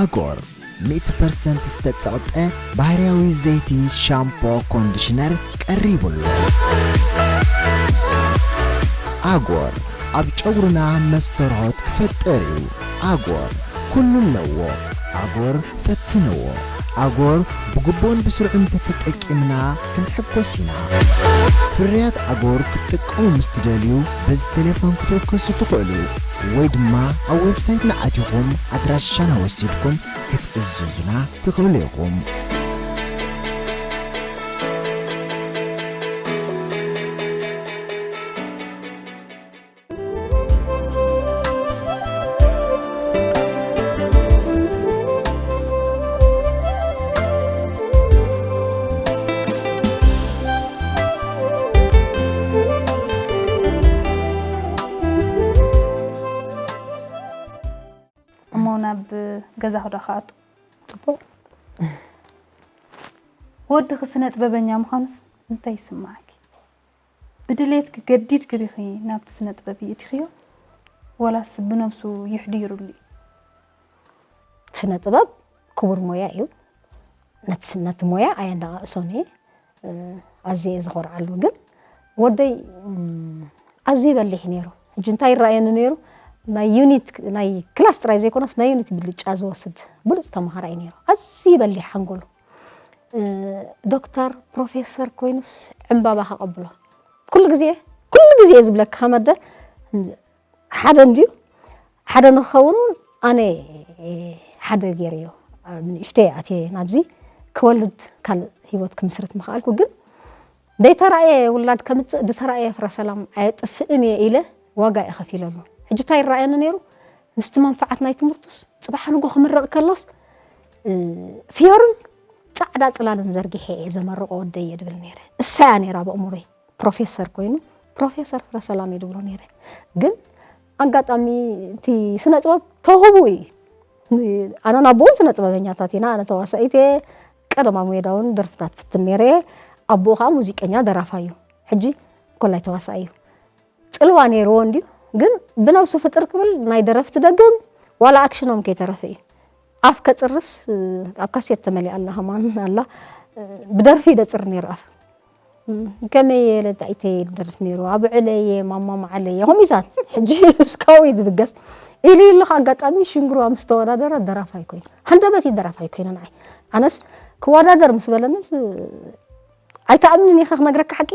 ኣጎር ሚእቲ ፐርሰንት ዝተጸቕጠ ባህርያዊ ዘይቲ ሻምፖ ኮንዲሽነር ቀሪቡ ኣሎ። ኣጎር ኣብ ጨጉርና መስተርሆት ክፈጥር እዩ። ኣጎር ኩሉ ኣለዎ። ኣጎር ፈትንዎ። ኣጎር ብግቡእን ብስሩዕን እንተተጠቂምና ክንሕጎስ ኢና። ፍርያት ኣጎር ክትጥቀሙ ምስ ትደልዩ በዚ ቴሌፎን ክትውከሱ ትኽእሉ ወይ ድማ ኣብ ዌብሳይትና ኣቲኹም ኣድራሻና ወሲድኩም ክትእዝዙና ትኽእሉ ኢኹም። እሞ ናብ ገዛኹ ዶ ክኣቱ? ፅቡቅ። ወድኺ ስነ ጥበበኛ ምዃኑስ እንታይ ይስምዓኪ? ብድሌትኪ ገዲድኪ ዲኺ ናብቲ ስነ ጥበብ ይእቲኽዮ? ወላስ ብነብሱ ይሕዲሩሉ እዩ? ስነ ጥበብ ክቡር ሞያ እዩ። ነቲ ነቲ ሞያ ኣየነኣእሶን እየ። ኣዝየ እየ ዝኾርዓሉ። ግን ወደይ ኣዝዩ በሊሕ እዩ ነይሩ። ሕጂ እንታይ ይረኣየኒ ነይሩ? ናይ ዩኒት ናይ ክላስ ጥራይ ዘይኮነስ ናይ ዩኒት ብልጫ ዝወስድ ብሉፅ ተምሃራይ እዩ ነይሩ። ኣዝዩ በሊሕ ሓንጎሉ። ዶክተር ፕሮፌሰር ኮይኑስ ዕምባባ ከቐብሎ ኩሉ ግዜ ኩሉ ግዜ እየ ዝብለካ ከመደ ሓደ እንድዩ ሓደ ንክኸውን እውን ኣነ ሓደ ገይረዮ ንእሽተይ ኣትየ ናብዚ ክወልድ ካልእ ሂወት ክምስርት ምኽኣልኩ ግን ደይተራእየ ውላድ ከምፅእ ድተራእየ ፍረ ሰላም ኣየጥፍእን እየ ኢለ ዋጋ እየ ከፊለሉ ሕጂ እንታይ ይረኣየኒ ነይሩ ምስቲ መንፈዓት ናይ ትምህርቱስ ፅባሕ ንጎ ክምረቕ ከሎስ ፍዮርን ፃዕዳ ፅላልን ዘርጊሐ እየ ዘመርቆ ወደየ ድብል ነይረ እሳያ ነይራ በእምሮይ ፕሮፌሰር ኮይኑ ፕሮፌሰር ፍረሰላም እዩ ድብሎ ነይረ ግን ኣጋጣሚ እቲ ስነ ጥበብ ተውህቡ እዩ ኣነ ናቦ እውን ስነ ጥበበኛታት ኢና ኣነ ተዋሳኢት እየ ቀደማ ሙየዳ እውን ደርፍታት ፍትን ነይረ እየ ኣቦኡ ከዓ ሙዚቀኛ ደራፋ እዩ ሕጂ ኮላይ ተዋሳኢ እዩ ፅልዋ ነይርዎ እንድዩ ግን ብነብሱ ፍጥር ክብል ናይ ደረፍቲ ደግም ዋላ ኣክሽኖም ከይተረፈ እዩ ኣፍ ከፅርስ ኣብ ካሴት ተመሊኣ ኣላ ከማን ኣላ ብደርፊ ደፅር ነይሩ ኣፍ ከመይ የለ ጣይተይ ደርፍ ነይሩ ኣብ ዕለየ ማማ ማዓለየ ከምኢታት ሕጂ እስካዊ ዝብገስ ኢሉ ኢሉ ኣጋጣሚ ሽንግርዋ ምስ ተወዳደረ ደራፋይ ኮይኑ ሃንደበት እዩ ደራፋይ ኮይኑ ንዓይ ኣነስ ክወዳደር ምስ በለኒ ኣይተኣምንን ኢኻ ክነግረካ ሓቂ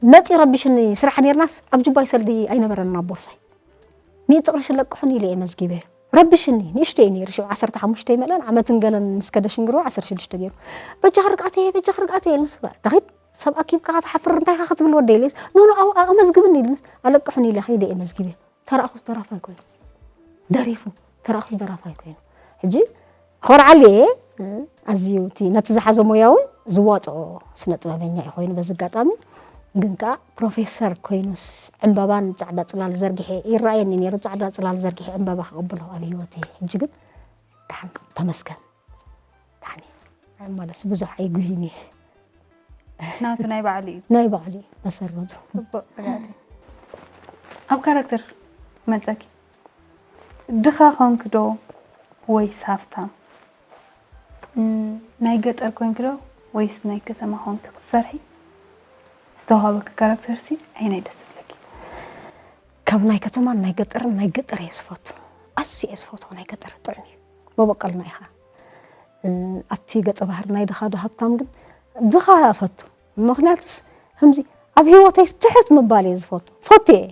መፂ ረቢሽኒ ስራሕ ነርናስ ኣብ ጅባይ ሰልዲ ኣይነበረን ናብ ቦርሳይ ሚእቲ ቅርሺ ለቅሑን ኢለ እየ መዝጊበ ረብሽኒ ንእሽተይ ነይሩ ሽዑ ዓሰርተ ሓሙሽተ ይመልአን ዓመትን ገለን ምስ ከደ ሽንግርዋ ዓሰርተ ሽዱሽተ ገይሩ በጃኺ ርግኣተየ በጃኺ ርግኣተየ ኢልንስ ዳኺድ ሰብ ኣኪብካ ክትሓፍር እንታይ ኢኻ ክትብል ወደይ ኢለስ ኖኖ ኣመዝግብኒ ኢልንስ ኣለቅሑኒ ኢለ ከይደ እየ መዝጊበ ተራእኹስ ደራፋይ ኮይኑ ደሪፉ ተራእኹስ ደራፋይ ኮይኑ ሕጂ ኮርዓሉ እየ ኣዝዩ እቲ ነቲ ዝሓዞ ሞያ እውን ዝዋፅኦ ስነ ጥበበኛ እዩ ኮይኑ በዚ ኣጋጣሚ ግን ከዓ ፕሮፌሰር ኮይኑስ ዕምበባን ፃዕዳ ፅላል ዘርጊሐ ይረኣየኒ ነይሩ ፃዕዳ ፅላል ዘርጊሐ ዕምበባ ክቕብሎ ኣብ ህይወተይ ሕጂ ግን ድሓን ተመስገን ድሓን እየ ማለት ብዙሕ ኣይጉህይን እየ ናቱ ናይ ባዕሉ እዩ ናይ ባዕሉ እዩ መሰረቱ ፅቡቅ ስጋእቲ ኣብ ካራክተር መልጠኪ ድኻ ኮንክ ዶ ወይስ ሃፍታም ናይ ገጠር ኮንክ ዶ ወይስ ናይ ከተማ ኮንክ ክትሰርሒ ዝተዋሃበኪ ካራክተር ሲ ኣየናይ ደስ ዝብለኪ ካብ ናይ ከተማን ናይ ገጠርን ናይ ገጠር እየ ዝፈቱ ኣስ እየ ዝፈትዎ ናይ ገጠር ጥዑም እዩ መበቀልና ኢኻ ኣብቲ ገፀ ባህር ናይ ድኻ ዶ ሃብታም ግን ድኻ እፈቱ ምኽንያቱስ ከምዚ ኣብ ህይወተይ ትሕት ምባል እየ ዝፈቱ ፈቱ እየ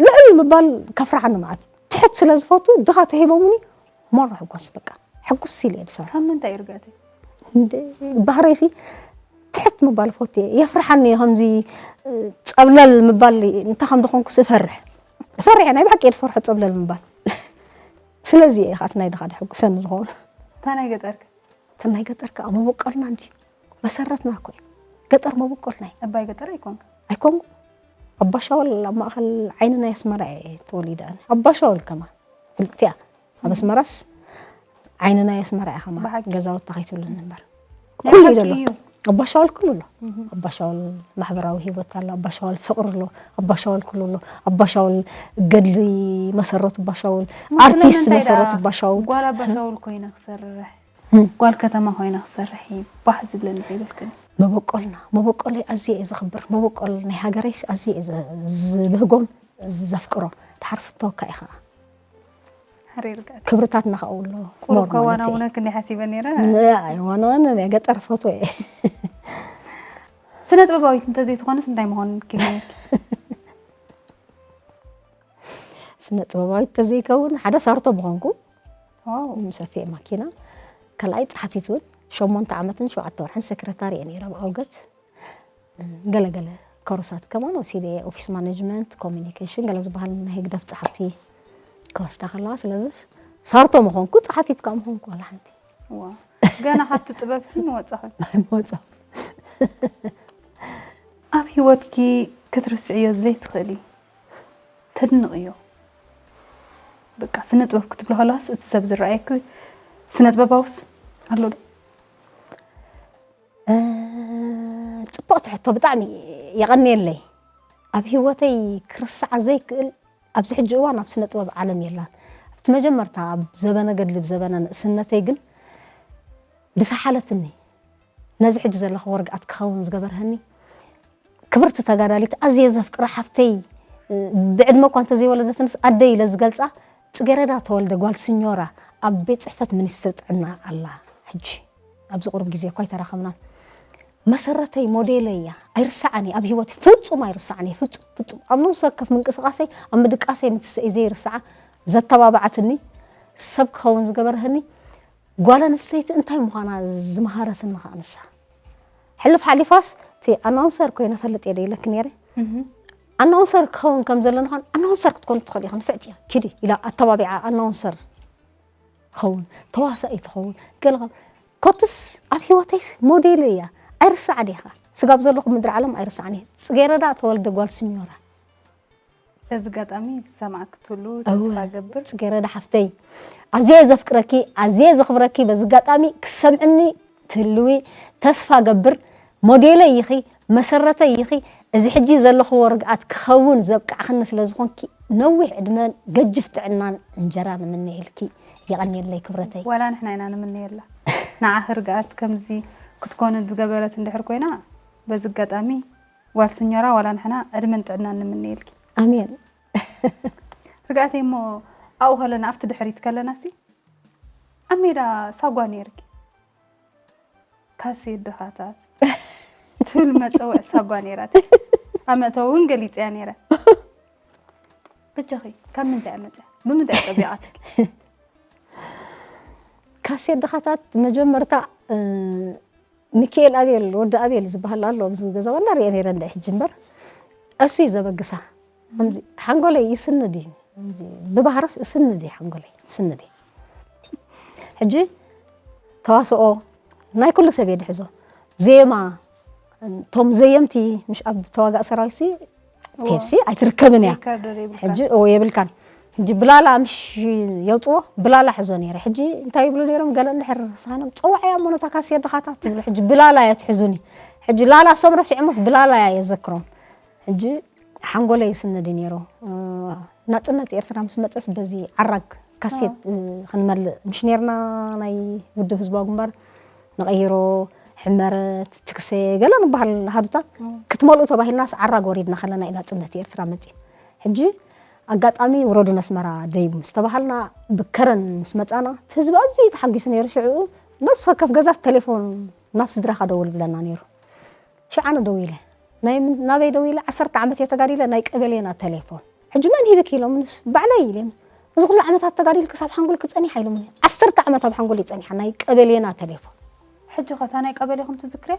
ልዕል ምባል ከፍርሓኒ ማለት እዩ ትሕት ስለ ዝፈቱ ድኻ ተሂቦምኒ ሞር ሕጎስ በቃ ሕጉስ ኢለ እየ ዝሰርሕ ካብ ምንታይ እዩ ርግእቲ እንደ ባህረይሲ ትሕት ምባል ፈቱ እየ የፍርሓኒ እየ ከምዚ ፀብለል ምባል እንታይ ከም ዝኾንኩስ እፈርሕ እፈርሕ ናይ ብሓቂ እየ ዝፈርሖ ፀብለል ምባል ስለዚ እየ ከዓ እቲ ናይ ድኻ ድሕጉሰኒ ዝኸውን እታ ናይ ገጠርክ እታ ናይ ገጠር ከዓ መበቆልና እንጂ መሰረትና እኮ እዩ ገጠር መበቆልና እዩ ዕባይ ገጠር ኣይኮንክ ኣይኮንኩ ኣባሻወል ኣብ ማእኸል ዓይኒ ናይ ኣስመራ እየ ተወሊደ ኣነ ኣባሻወል ከማ ፍልጥቲያ ኣብ ኣስመራስ ዓይኒ ናይ ኣስመራ እያ ከማ ገዛውታ ከይትብልን እምበር ኩሉ እዩ ዘሎ ኣባሻውል ኩሉ ኣሎ። ኣባሻውል ማሕበራዊ ህይወት ኣሎ፣ ኣባሻውል ፍቕሪ ኣሎ፣ ኣባሻውል ኩሉ ኣሎ። ኣባሻውል ገድሊ መሰረቱ፣ ኣባሻውል ኣርቲስት መሰረቱ፣ ኣባሻውል ጓል ኣባሻውል ኮይና ክሰርሕ፣ ጓል ከተማ ኮይና ክሰርሕ ባህ ዝብለኒ ዘይብልክን። መበቆልና፣ መበቆለይ ኣዝየ እየ ዘኽብር። መበቆል ናይ ሃገረይስ ኣዝየ እየ ዝብህጎን ዘፍቅሮን። ድሓር ፍተወካ እየ ከዓ። ክብርታት እናኸውሎ ቁሩብ ከዋናውነክ እንዲ ሓሲበ ነይረ። ኣይዋናዋን ገጠር ፈትወ እየ። ስነ ጥበባዊት እንተዘይትኾንስ እንታይ ምኾን ክኢልኪ? ስነ ጥበባዊት ተዘይከውን ሓደ ሳርቶ ምኾንኩ። ሰፊ ማኪና። ካልኣይ ጸሓፊት እውን ሸሞንተ ዓመትን ሸውዓተ ወርሕን ሰክረታሪ እየ ነይረ ኣብ ኣውገት። ገለገለ ኮርሳት ከማን ወሲደ እየ። ኦፊስ ማኔጅመንት፣ ኮሚኒኬሽን ገለ ዝበሃል ናይ ህግደፍ ጸሓፍቲ ክወስዳ ከለዋ። ስለዚ ሳርቶ ምኾንኩ ጸሓፊት ከዓ ምኾንኩ ዋላ ሓንቲ። ገና ካብቲ ጥበብ ሲ ምወጻኹ። ኣይምወጻኹ። ኣብ ህይወትኪ ክትርስዕዮ ዘይትኽእሊ ተድንቕዮ፣ በቃ ስነ ጥበብ ክትብሎ ከለዋስ እቲ ሰብ ዝረኣየኪ ስነ ጥበባውስ ኣሎ ዶ? ጽብቕቲ ሕቶ፣ ብጣዕሚ የቐንየለይ። ኣብ ህይወተይ ክርስዓ ዘይክእል ኣብዚ ሕጂ እዋን ኣብ ስነ ጥበብ ዓለም የላን። ኣብቲ መጀመርታ ኣብ ዘበነ ገድሊ ብዘበነ ንእስነተይ ግን ዝሰሓለትኒ፣ ነዚ ሕጂ ዘለኽዎ ርግኣት ክኸውን ዝገበርሀኒ ክብርቲ ተጋዳሊት ኣዝየ ዘፍቅራ ሓፍተይ፣ ብዕድመ እኳ እንተዘይወለደትንስ ኣደይ ኢለ ዝገልጻ፣ ጽጌረዳ ተወልደ ጓል ስኞራ ኣብ ቤት ጽሕፈት ሚኒስትሪ ጥዕና ኣላ። ሕጂ ኣብዚ ቁሩብ ግዜ እኳ ኣይተራኸብናን። መሰረተይ ሞዴለይ እያ። ኣይርስዓን እየ ኣብ ህይወተይ፣ ፍጹም ኣይርስዓን እየ። ፍጹም ፍጹም ኣብ ነብሲ ወከፍ ምንቅስቃሰይ፣ ኣብ ምድቃሰይ ምትሰይ ዘይርስዓ፣ ዘተባብዓትኒ፣ ሰብ ክኸውን ዝገበርህኒ፣ ጓል ኣንስተይቲ እንታይ ምዃና ዝመሃረትኒ ከዓ ንሳ። ሕልፍ ሓሊፋስ እቲ ኣናውንሰር ኮይነ ፈልጥ እየ ዶ ኢለኪ ነይረ። ኣናውንሰር ክኸውን ከም ዘለኒ ኳን ኣናውንሰር ክትኮኒ ትኽእሊ ኢኺ፣ ንፍዕቲ እያ፣ ኪዲ ኢላ ኣተባቢዓ ኣናውንሰር ኸውን፣ ተዋሳኢ ትኸውን፣ ገለ ኸውን። ኮትስ ኣብ ህይወተይስ ሞዴል እያ። ኣይርስዓን እየ ኸዓ። ስጋብ ዘለኹ ምድሪ ዓለም ኣይርስዓን እየ። ጽጌረዳ ተወልደ ጓል ስኞራ። በዚ ኣጋጣሚ ዝሰማዕኪ ትህሉ እወ፣ ተስፋ ገብር። ጽጌረዳ ሓፍተይ፣ ኣዝየ ዘፍቅረኪ፣ ኣዝየ ዘኽብረኪ፣ በዚ ኣጋጣሚ ክሰምዕኒ ትህልዊ ተስፋ ገብር። ሞዴለይ ኢኺ፣ መሰረተይ ኢኺ። እዚ ሕጂ ዘለኽዎ ርግኣት ክኸውን ዘብቃዕኽኒ ስለ ዝኾንኪ፣ ነዊሕ ዕድመን ገጅፍ ጥዕናን እንጀራን እምነየልኪ። የቐንየለይ ክብረተይ። ዋላ ንሕና ኢና ንምነየላ። ንዓኺ ርግኣት ከምዚ ክትኮኒ ዝገበረት እንድሕር ኮይና፣ በዚ ኣጋጣሚ ጓል ስኞራ ዋላ ንሕና ዕድመን ጥዕናን ንምነየልኪ። ኣሜን። ርግኣተይ እሞ ኣብኡ ከለና ኣብቲ ድሕሪት ከለና ሲ ኣብ ሜዳ ሳጓ ነይርኪ። ካሴት ድኻታት ትብል መጸውዕ ሳጓ ነይራትኪ። ኣብ መእተዊ እውን ገሊጸያ ነይረ። በጃኺ ካብ ምንታይ እያ መጽያ? ብምንታይ እያ ጸቢቓትኪ? ካሴት ድኻታት መጀመርታ እ፣ ሚኪኤል ኣቤል፣ ወዲ ኣቤል ዝበሃል ኣሎ ኣብዚ ገዛ ዋላ ሪኤ ነይረ እንዳ ሕጂ እምበር፣ እሱ እዩ ዘበግሳ። ከምዚ ሓንጎለይ ይስንድ እዩ። ከምዚ ብባህርስ ይስንድ እዩ ሓንጎለይ፣ ይስንድ እዩ። ሕጂ ተዋስኦ ናይ ኩሉ ሰብ እየ ድሕዞ። ዜማ፣ እቶም ዘየምቲ ምሽ ኣብ ተዋጋእ ሰራዊት ሲ ቴፕሲ ኣይትርከብን እያ። ሪከርደር የብልካን። ሕጂ እዎ የብልካን። ሕጂ ብላላ ምሽ የውፅዎ ብላላ ሕዞ ነይረ። ሕጂ እንታይ ይብሉ ነይሮም ገለ እንድሕር ሳኖም ፀዋዕያ እሞ ነታ ካሴት ድኻታት ትብሉ። ሕጂ ብላላ እያ ትሕዙኒ። ሕጂ ላላ እሶም ረሲዖሞስ ብላላ እያ የዘክሮም። ሕጂ ሓንጎለይ ይስነድ እዩ ነይሩ። ናፅነት ኤርትራ ምስ መፀስ በዚ ዓራግ ካሴት ክንመልእ ምሽ ነይርና ናይ ውድብ ህዝባዊ ግንባር ንቐይሮ፣ ሕመረት፣ ትክሰ ገለ ንበሃል ኣሃዱታት ክትመልኡ ተባሂልናስ ዓራግ ወሪድና ከለና እዩ ናፅነት ኤርትራ መፅዩ። ሕጂ ኣጋጣሚ ውረዱ ነስመራ ደይቡ ምስ ተባሃልና ብከረን ምስ መፃና እቲ ህዝቢ ኣዝዩ ተሓጒሱ ነይሩ። ሽዕኡ ነፍሲ ወከፍ ገዛ ቴሌፎን ናብ ስድራኻ ደውል ብለና ነይሩ። ሽዓ ኣነ ደዊለ ናይ ምን- ናበይ ደዊለ ዓሰርተ ዓመት እየ ተጋዲለ ናይ ቀበሌና ቴሌፎን ሕጂ መን ሂብክ ኢሎምንስ ባዕለይ ኢለ እዚ ኩሉ ዓመታት ተጋዲልክ ክሳብ ሓንጎልክ ፀኒሓ ኢሎምኒ። ዓሰርተ ዓመት ኣብ ሓንጎለይ ፀኒሓ ናይ ቀበሌና ቴሌፎን። ሕጂ ኸ እታ ናይ ቀበሌኹም ትዝክርያ?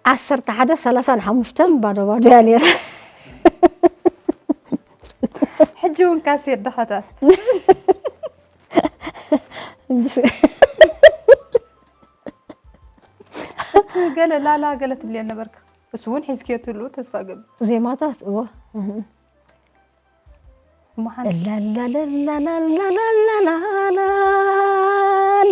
ዓሰርተ ሓደ ሰላሳን ሓሙሽተን ባዶ ባዶ እያ ነይራ። ሕጂ እውን ካሴት ድኻታት ገለ ላላ ገለ ትብልዮ ነበርካ። እሱ እውን ሒዝክዮ ትህልው ተስፋ እገብር። ዜማታት እወ። እሞ ሓንቲ ላላላላላላላላ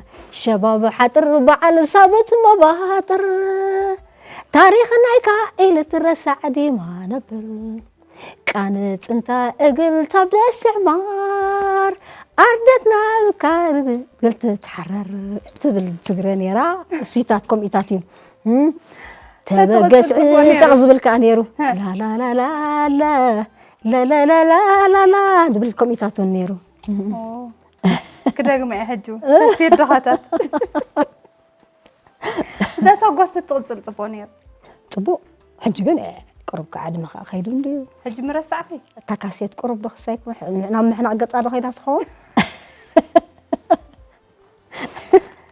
ሸባብ ሓጥር በዓል ሳቦት መባጥር ታሪኽ ናይካ ኢልትረሳዕ ዲማ ነብር ቃነ ጽንታ እግል ታብ ደስዕ ማር ኣርደትና ብካ ግል ትትሓረር ትብል ትግረ ነይራ። እሱታት ከምኢታት እዩ። እም፣ ተበገስ ተበገስ ጽቡቅ ነይሩ። ጠቕ ዝብል ከኣ ነይሩ። ሀ። ላላላላላ፣ ላላላላላ ዝብል ከምኢታት እውን ነይሩ። ኦ፣ ክደግመ እየ ሕጂ እውን። ተሴት ዶኻታት። እዛ ሰጎስ ትቕጽል ጽቡቅ ነይሩ። ጽቡቅ። ሕጂ ግን፣ እ፣ ቅሩብ ከዓ ዕድመ ከዓ ከይዱ እንድዩ። ሕጂ ምረሳዕኪ? እታ ካሴት ቅሩብ ዶ ክሳይ ክም-፣ ናብ ምሕናቕ ገጻ ዶ ከይዳ ትኸውን?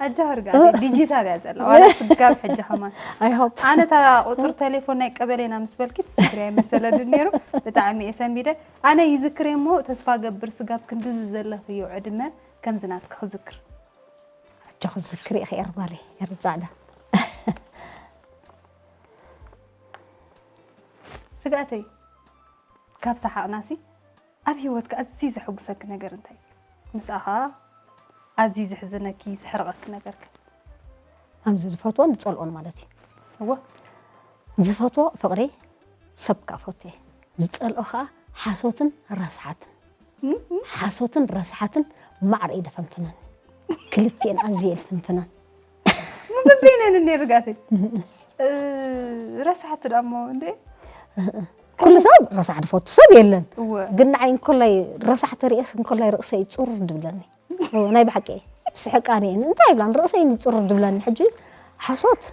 ሕጂ ኣርጋ ዲጂታል እያ ዘላ። ዋላ ስጋብ ሕጂ ከማን። I hope። ኣነ እታ ቁጽሪ ቴሌፎን ናይ ቀበሌና ምስ በልኪ ትዝክርያ ይመሰለኒ ነይሩ። ብጣዕሚ እየ ሰንቢደ። ኣነ ይዝክር እየ እሞ ተስፋ ገብር ስጋብ ክንድዚ ዘለኽዮ ዕድመ ከምዚ ናትኪ ክዝክር። ኣጆኺ ዝዝክር ኢኺ ኤርማለይ፣ ኤሪ ጻዕዳ። ርግኣተይ፣ ካብ ሰሓቕናሲ ኣብ ህይወትካ ኣዝዩ ዘሐጉሰኪ ነገር እንታይ እዩ? ምስኣ ኸኣ ኣዝዩ ዘሕዝነኪ፣ ዘሕርቐኪ ነገር ከ? ከምዚ ዝፈትዎን ዝጸልኦን ማለት እዩ። እወ። ዝፈትዎ ፍቕሪ፣ ሰብ ከኣ ፈትዎ እየ። ዝጸልኦ ኸኣ ሓሶትን ረስሓትን። እም፣ እም። ሓሶትን ረስሓትን ማዕረ እዩ ደፈንፍነኒ። ክልቲኤን ኣዝየ እየ ደፈንፍነን። ምን በይነን እንዴ ርጋተይ? እ፣ ረስሓት ደሞ እንዴ? ኩሉ ሰብ ረሳሕ ዝፈቱ ሰብ የለን። እወ። ግን ንዓይ እንኮላይ ረሳሕ ተርእየስ እንኮላይ ርእሰይ ጽሩር ድብለኒ። እወ፣ ናይ ብሓቂ እየ። ስሕቅ ኣነ እየ። እንታይ ይብላን ርእሰይ እዩ ጽሩር ድብለኒ። ሕጂ ሓሶት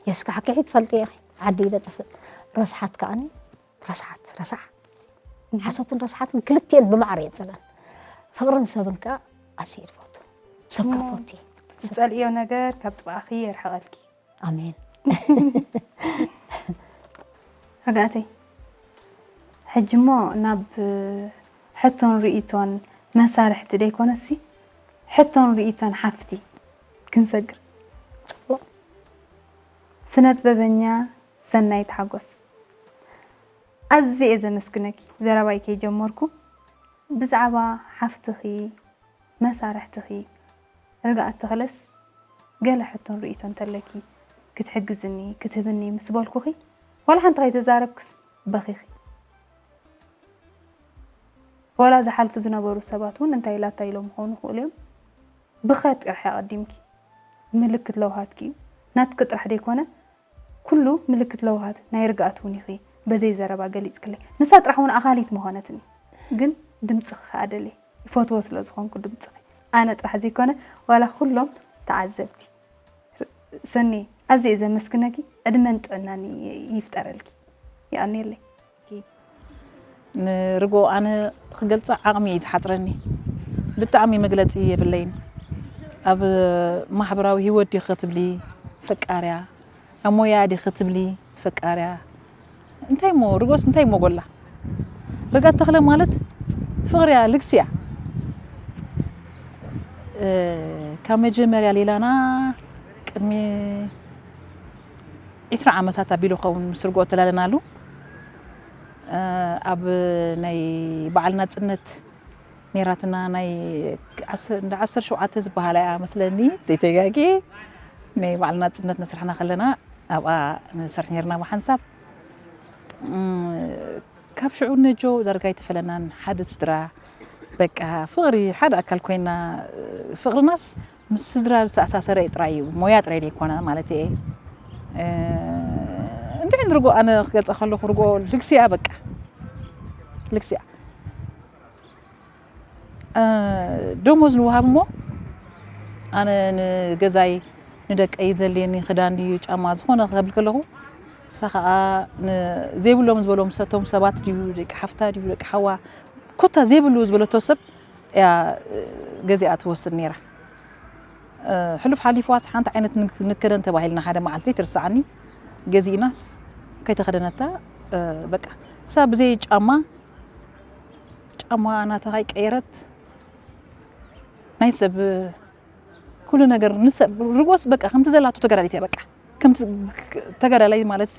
የስካሕክሒ ትፈልጢ ኢኺ። ዓዲ ኢለ ጥፍእ። ረስሓት ከኣኒ ረስሓት፣ ረሳሕ። ሓሶትን ረስሓትን ክልቲኤን ብማዕረ እየ ዝጸልኣን። ፍቕርን ሰብን ከኣ ኣዝየ እየ ዝፈቱ። ሰብ ከኣ እሞ ፈቱ እየ። ዝጸልእዮ ነገር ካብ ጥቓኺ የርሕቐልኪ። ኣሜን። ርግኣተይ፣ ሕጂ እሞ ናብ ሕቶን ርእይቶን መሳርሕቲ ደይኮነሲ፣ ሕቶን ርእይቶን ሓፍቲ ክንሰግር። ጽቡቕ። ስነ ጥበበኛ ሰናይት ሓጎስ፣ ኣዝየ እየ ዘመስግነኪ። ዘረባይ ከይጀመርኩ ብዛዕባ ሓፍትኺ፣ መሳርሕትኺ ርግኣት ተኽለስ ገለ ሕቶን ርእይቶ እንተለኪ ክትሕግዝኒ፣ ክትህብኒ ምስ በልኩኺ፣ ዋላ ሓንቲ ከይተዛረብክስ በኺኺ። ዋላ ዝሓልፉ ዝነበሩ ሰባት እውን እንታይ ኢላታ ኢሎም ክኾኑ ይኽእሉ እዮም። ብኽያት ጥራሕ እያ ኣቐዲምኪ። ምልክት ለውሃትኪ እዩ። ናትኪ ጥራሕ ደይኮነ፣ ኩሉ ምልክት ለውሃት ናይ ርግኣት እውን ኢኺ በዘይ ዘረባ ገሊጽክለይ። ንሳ ጥራሕ እውን ኣኻሊት ምኾነትኒ። ግን ድምጽኺ ከኣ ደልየ። ይፈትዎ ስለ ዝኾንኩ ድምጽኺ። ኣነ ጥራሕ ዘይኮነ፣ ዋላ ኩሎም ተዓዘብቲ። ሰኒ፣ ኣዝየ እየ ዘመስግነኪ። ዕድመን ጥዕናን ይ-፣ ይፍጠረልኪ። የቐንየለይ። ንርግኦ ኣነ ክገልጻ ዓቕሚ እዩ ዝሓጽረኒ። ብጣዕሚ መግለጺ የብለይን። ኣብ ማሕበራዊ ህይወት ዲኺ ክትብሊ ፈቃርያ፣ ኣብ ሞያ ዲኺ ክትብሊ ፈቃርያ። እንታይ እሞ ርግኦስ እንታይ እሞ ጎላ? ርግኣት ተኽለ ማለት ፍቕሪ እያ፣ ልግሲ እያ። እ፣ ካብ መጀመርያ ሌላና ቅድሚ ዒስራ ዓመታት ኣቢሉ ኸውን ምስ ርግኦ ተላለናሉ። እ፣ ኣብ ናይ በዓል ናጽነት ነይራትና፣ ናይ ዓስ-፣ እንዳ ዓሰርተ ሸውዓተ ዝበሃላ እያ መስለኒ፣ ዘይተጋግየ። ናይ በዓል ናጽነት ነስርሕና ከለና ኣብኣ ንሰርሕ ነይርና ብሓንሳብ። እ፣ ካብ ሽዑ ነጆ ዳርጋ ኣይተፈለናን። ሓደ ስድራ፣ በቃ፣ ፍቕሪ ሓደ ኣካል ኮይና፣ ፍቕርናስ ምስ ስድራ ዝተኣሳሰረ ጥራይ እዩ፣ ሞያ ጥራይ ዘይኮነ ማለት እየ። እ፣ እንድዒ ንርግኦ ኣነ ክገልጻ ከለኹ፣ ርግኦ ልግሲ እያ፣ በቃ፣ ልግሲ እያ። እ፣ ደሞዝ ንወሃብ እሞ፣ ኣነ ንገዛይ፣ ንደቀይ ዘድልየኒ ክዳን ድዩ ጫማ ዝኾነ ክብል ከለኹ፣ ንሳ ኸኣ ን-፣ ዘይብሎም ዝበሎም ሰቶም ሰባት ድዩ፣ ደቂ ሓፍታ ድዩ፣ ደቂ ሓዋ፣ ኮታ ዘይብሉ ዝበለቶ ሰብ እያ፣ እ፣ ገዚኣ ትወስድ ነይራ። እ፣ ሕሉፍ ሓሊፉዋስ ሓንቲ ዓይነት ንክ-፣ ንክደን ተባሂልና ሓደ መዓልቲ ትርስዓኒ፣ ገዚእናስ ከይተኸደነታ፣ እ፣ በቃ፣ እሳ ብዘይ ጫማ፣ ጫማ ናታ ከይቀየረት ናይ ሰብ ኩሉ ነገር ንሰብ ርግኦስ በቃ ከምቲ ዘላቶ ተጋዳሊት እያ። በቃ ከምቲ ተጋዳላይ ማለት ሲ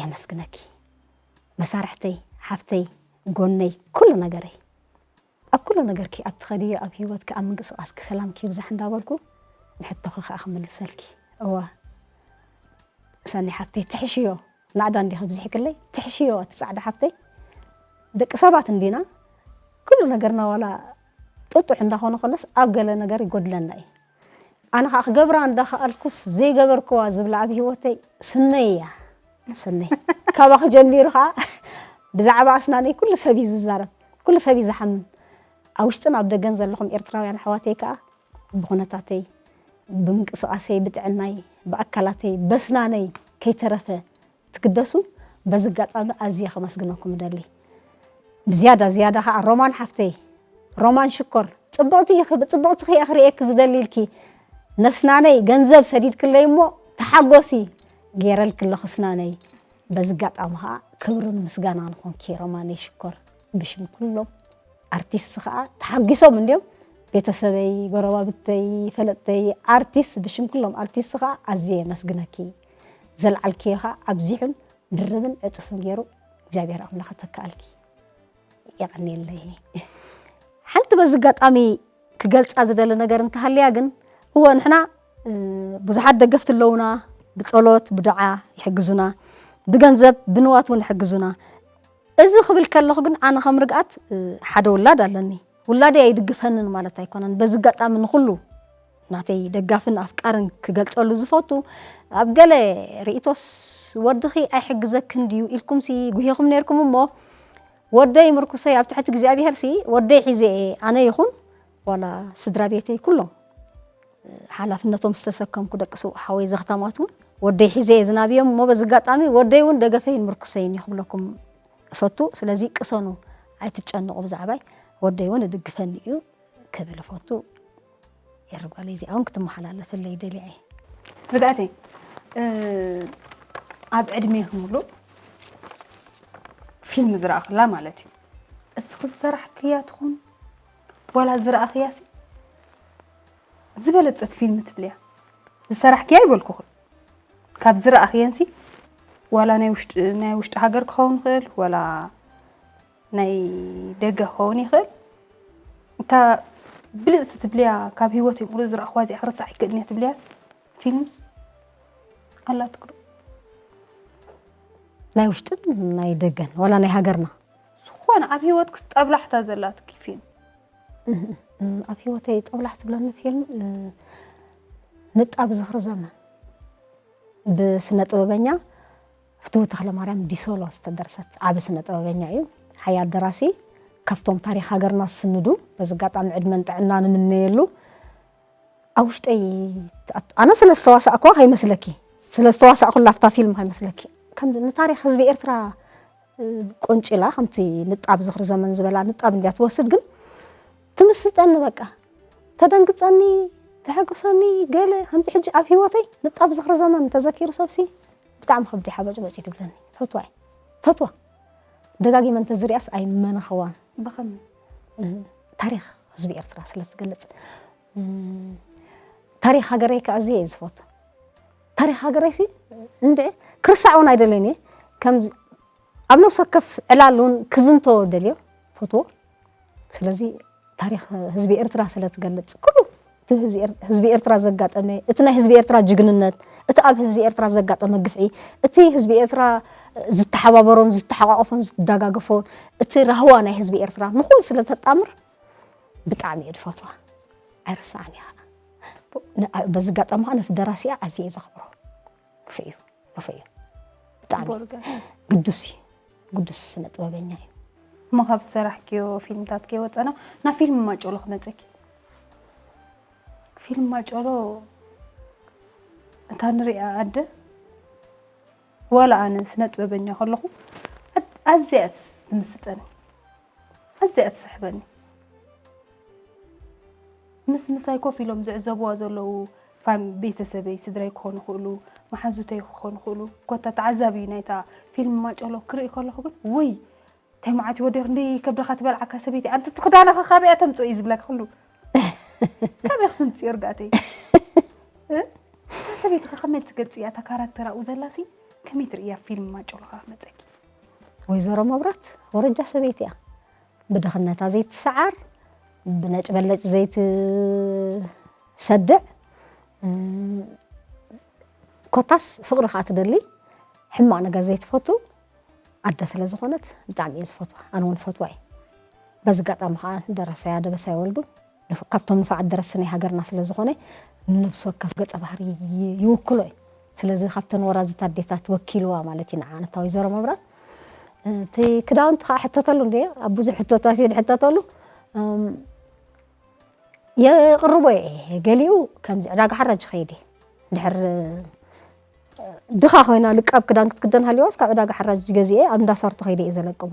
የመስግነኪ። መሳርሕተይ፣ ሓፍተይ፣ ጎነይ፣ ኩሉ ነገረይ። ኣብ ኩሉ ነገርኪ፣ ኣብ ትኸድዮ፣ ኣብ ህይወትኪ፣ ኣብ ምንቅስቓስኪ ሰላምኪ ይብዛሕ እንዳበልኩ፣ ንሕቶኺ ከኣ ክምልሰልኪ። እዋ፣ ሰኒ ሓፍተይ፣ ትሕሽዮ፣ ናእዳ እንዲኺ ብዚሕክለይ፣ ትሕሽዮ፣ እቲ ጻዕዳ ሓፍተይ። ደቂ ሰባት እንዲና፣ ኩሉ ነገርና ዋላ ጥጡሕ እንዳኾነ ኮነስ፣ ኣብ ገለ ነገር ይጎድለና እዩ። ኣነ ኸኣ ክገብራ እንዳኸኣልኩስ ዘይገበርክዋ ዝብላ ኣብ ህይወተይ ስነይ እያ። ስነይ። ካባኺ ጀሚሩ ኸኣ ብዛዕባ ኣስናነይ ኩሉ ሰብ እዩ ዝዛረብ። ኩሉ ሰብ እዩ ዝሓምም። ኣብ ውሽጥን ኣብ ደገን ዘለኹም ኤርትራውያን ኣሕዋተይ ከኣ ብኹነታተይ፣ ብምንቅስቓሰይ፣ ብጥዕናይ፣ ብኣካላተይ፣ በስናነይ ከይተረፈ ትግደሱ። በዚ ኣጋጣሚ ኣዝየ ከመስግነኩም እደሊ። ብዝያዳ ዝያዳ ኸኣ ሮማን ሓፍተይ፣ ሮማን ሽኮር፣ ጽብቕቲ ኢኺ፣ ብጽብቕትኺ እየ ክርእየኪ ዝደሊ ኢልኪ ነስናነይ ገንዘብ ሰዲድክለይ እሞ ተሓጎሲ ገይረልኪ ኣለኹ ስናነይ። በዚ ኣጋጣሚ ኸኣ ክብርን ምስጋናን ንኾንኪ ሮማነይ ሽኮር፣ ብሽም ኩሎም ኣርቲስት ኸኣ ተሓጒሶም እንድዮም። ቤተሰበይ፣ ጎረባብተይ፣ ፈለጥተይ፣ ኣርቲስት፣ ብሽም ኩሎም ኣርቲስት ኸኣ ኣዝየ የመስግነኪ። ዘልዓልክዮ ኸኣ ኣብዚሑን ድርብን ዕጽፍን ገይሩ እግዚኣብሔር ኣምላኽ ይተክኣልኪ። የቐንየለይ። ሓንቲ በዚ ኣጋጣሚ ክገልጻ ዝደሊ ነገር እንተሃልያ ግን፣ እወ፣ ንሕና፣ እ፣ ብዙሓት ደገፍቲ ኣለዉና፣ ብጸሎት፣ ብዱዓ ይሕግዙና፣ ብገንዘብ፣ ብንዋት እውን ይሕግዙና። እዚ ክብል ከለኹ ግን ኣነ ከም ርግኣት፣ እ፣ ሓደ ውላድ ኣለኒ። ውላደይ ኣይድግፈንን ማለት ኣይኮነን። በዚ ኣጋጣሚ ንኹሉ ናተይ ደጋፍን ኣፍቃርን ክገልጸሉ ዝፈቱ፣ ኣብ ገለ ርእይቶስ ወድኺ ኣይሕግዘክን ድዩ ኢልኩምሲ ጉሂኹም ነይርኩም እሞ፣ ወደይ ምርኩሰይ ኣብ ትሕቲ እግዚኣብሄርሲ ወደይ ሒዘ እየ፣ ኣነ ይኹን ዋላ ስድራ ቤተይ ኩሎም ሓላፍነቶም ዝተሰከምኩ ደቂ ስውእ ሓወይ ዘኽታማት እውን ወደይ ሒዘ እየ ዝናብዮም እሞ፣ በዚ ኣጋጣሚ ወደይ እውን ደገፈይን ምርኩሰይን እዩ ክብለኩም እፈቱ። ስለዚ ቅሰኑ፣ ኣይትጨነቑ ብዛዕባይ፣ ወደይ እውን እድግፈኒ እዩ ክብል እፈቱ። ኤሪ ጓለይ፣ እዚኣ እውን ክትመሓላለፈለይ ደልየ እየ። ርግኣተይ፣ እ፣ ኣብ ዕድሜኺ ሙሉእ ፊልም ዝረኣኽላ ማለት እዩ። እስኺ ዝሰራሕክያ ትኹን ዋላ ዝረኣኽያሲ ዝበለጸት ፊልም ትብልያ? ዝሰራሕክያ ኣይበልኩኽን። ካብ ዝረኣኽየንሲ ዋላ ናይ ውሽጢ፣ ናይ ውሽጢ ሃገር ክኸውን ይኽእል፣ ዋላ ናይ ደገ ክኸውን ይኽእል። እታ ብልጽቲ ትብልያ፣ ካብ ህይወተይ ሙሉእ ዝረኣኽዋ እዚኣ ክርሳዕ ኣይክእልን እያ ትብልያስ ፊልምስ ኣላትክ ዶ? ናይ ውሽጥን ናይ ደገን፣ ዋላ ናይ ሃገርና? ዝኾነ ኣብ ህይወትክስ ጠብላሕታ ዘላትኪ ፊልም? እህ፣ እም፣ ኣብ ህይወተይ ጠብላሕ ትብለኒ ፊልም፣ እ፣ ንጣብ ዝኽሪ ዘመን ብስነ ጥበበኛ ፍትዊ ተኽለማርያም ዲሶሎ ዝተደርሰት ዓቢ ስነ ጥበበኛ እዩ። ሓያል ደራሲ፣ ካብቶም ታሪኽ ሃገርና ዝስንዱ፣ በዚ ኣጋጣሚ ዕድመን ጥዕናን ንምነየሉ። ኣብ ውሽጠይ ትኣቱ። ኣነ ስለ ዝተዋሳእኩዋ ከይመስለኪ፣ ስለ ዝተዋሳእኩላ ኣብታ ፊልም ከይመስለኪ። ከም ንታሪኽ ህዝቢ ኤርትራ፣ እ፣ ቆንጭላ፣ ከምቲ ንጣብ ዝኽሪ ዘመን ዝበላ ንጣብ እንድያ ትወስድ፣ ግን ትምስጠኒ በቃ። ተደንግጸኒ፣ ተሐጉሰኒ፣ ገለ ከምቲ ሕጂ ኣብ ህይወተይ ንጣብ ዝኽሪ ዘመን ተዘኪሩ ሰብሲ ብጣዕሚ ከብዲ ሓበጭበጭ እዩ ትብለኒ። ፈትዋ እየ። ፈትዋ። ደጋጊመ እንተዝሪኣስ ኣይመነኽዋን። ብኸመይ? እ፣ ታሪኽ ህዝቢ ኤርትራ ስለ ትገልጽ። እ፣ ታሪኽ ሃገረይ ከኣ ኣዝየ እየ ዝፈቱ። ታሪኽ ሃገረይሲ እንድዒ ክርስዕ እውን ኣይደልን እየ። ከም ኣብ ነፍሲ ወከፍ ዕላል እውን ክዝንቶ ደልዮ፣ ፈትዎ። ስለዚ ታሪኽ ህዝቢ ኤርትራ ስለ ትገልጽ፣ ኩሉ እቲ ህዝቢ ኤር-፣ ህዝቢ ኤርትራ ዘጋጠመ፣ እቲ ናይ ህዝቢ ኤርትራ ጅግንነት፣ እቲ ኣብ ህዝቢ ኤርትራ ዘጋጠመ ግፍዒ፣ እቲ ህዝቢ ኤርትራ ዝተሓባበሮን ዝተሓቋቆፎን ዝደጋገፎን፣ እቲ ራህዋ ናይ ህዝቢ ኤርትራ ንኹሉ ስለ ተጣምር ብጣዕሚ እየ ዝፈትዋ። ኣይርስዓን እየ ኸዓ። ን-፣ በዚ ኣጋጣሚ ኸዓ ነቲ ደራሲኣ ኣዝየ እየ ዘኽብሮ። ክፍእ እዩ። ርፉዕ እዩ። ብጣዕሚ ጽቡቕ ርግኣት። ግዱስ እዩ። ግዱስ ስነ ጥበበኛ እዩ። እሞ ካብ ዝሰራሕክዮ ፊልምታት ከይወጸና ናብ ፊልም ማጨሎ ክመጸኪ። ፊልም ማጨሎ እታ ንሪኣ ኣደ ዋላ ኣነ ስነ ጥበበኛ ከለኹ ኣድ-፣ ኣዝያ እያ ትምስጠኒ። ኣዝያ እያ ትስሕበኒ። ምስ ምሳይ ኮፍ ኢሎም ዝዕዘብዋ ዘለዉ ፋም-፣ ቤተሰበይ፣ ስድራይ ክኾኑ ይኽእሉ፣ መሓዙተይ ክኾኑ ይኽእሉ፣ ኮታ ተዓዛቢ ናይታ ፊልም ማጨሎ ክርኢ ከለኹ ግን፣ ውይ፣ እንታይ መዓት እዩ ወዲር እንዲ ከብድኻ ትበልዓካ ሰበይቲ፣ ኣንቲ እቲ ክዳንኻ ካበይ እያ ተምፅኦ እዩ ዝብለካ ኩሉ። ካበይ ክትምፅኦ ርግኣተይ? እ? እታ ሰበይቲ ከ ከመይ ትገልፅያ? እታ ካራክተር ኣብኡ ዘላሲ ከመይ ትርእያ ፊልም ማጨሎ ከኣ መጸኪ? ወይዘሮ መብራት ወረጃ ሰበይቲ እያ። ብድኽነታ ዘይትሰዓር፣ ብነጭበለጭ ዘይትሰድዕ፣ ኮታስ ፍቕሪ ከዓ ትደሊ፣ ሕማቕ ነገር ዘይትፈቱ ኣደ ስለ ዝኾነት ብጣዕሚ እየ ዝፈትዋ። ኣነ እውን ፈትዋ እየ። በዚ ኣጋጣሚ ከዓ ደራሳያ ደበሳይ ወልዱ ካብቶም ንፉዓት ደረስቲ ናይ ሃገርና ስለ ዝኾነ፣ ንነብሲ ወከፍ ገጸ ባህሪ ይውክሎ እዩ። ስለዚ ካብተን ወራዝት ኣዴታት ወኪልዋ ማለት እዩ ንዓ ነታ ወይዘሮ መብራት። እቲ ክዳውንቲ ከዓ ሕተተሉ እንደ ኣብ ብዙሕ ሕቶታት እየ ዝሕተተሉ። የቕርቦ እየ። ገሊኡ ከምዚ ዕዳጋ ሓራጅ ይኸይድ እየ። ድሕር ድኻ ኮይና ልቃብ ክዳን ክትክደን ሃልዋስ ካብ ዕዳጋ ሓራጅ ገዚኤ ኣብ እንዳ ሳርቶ ከይደ እየ ዘለቅቦ።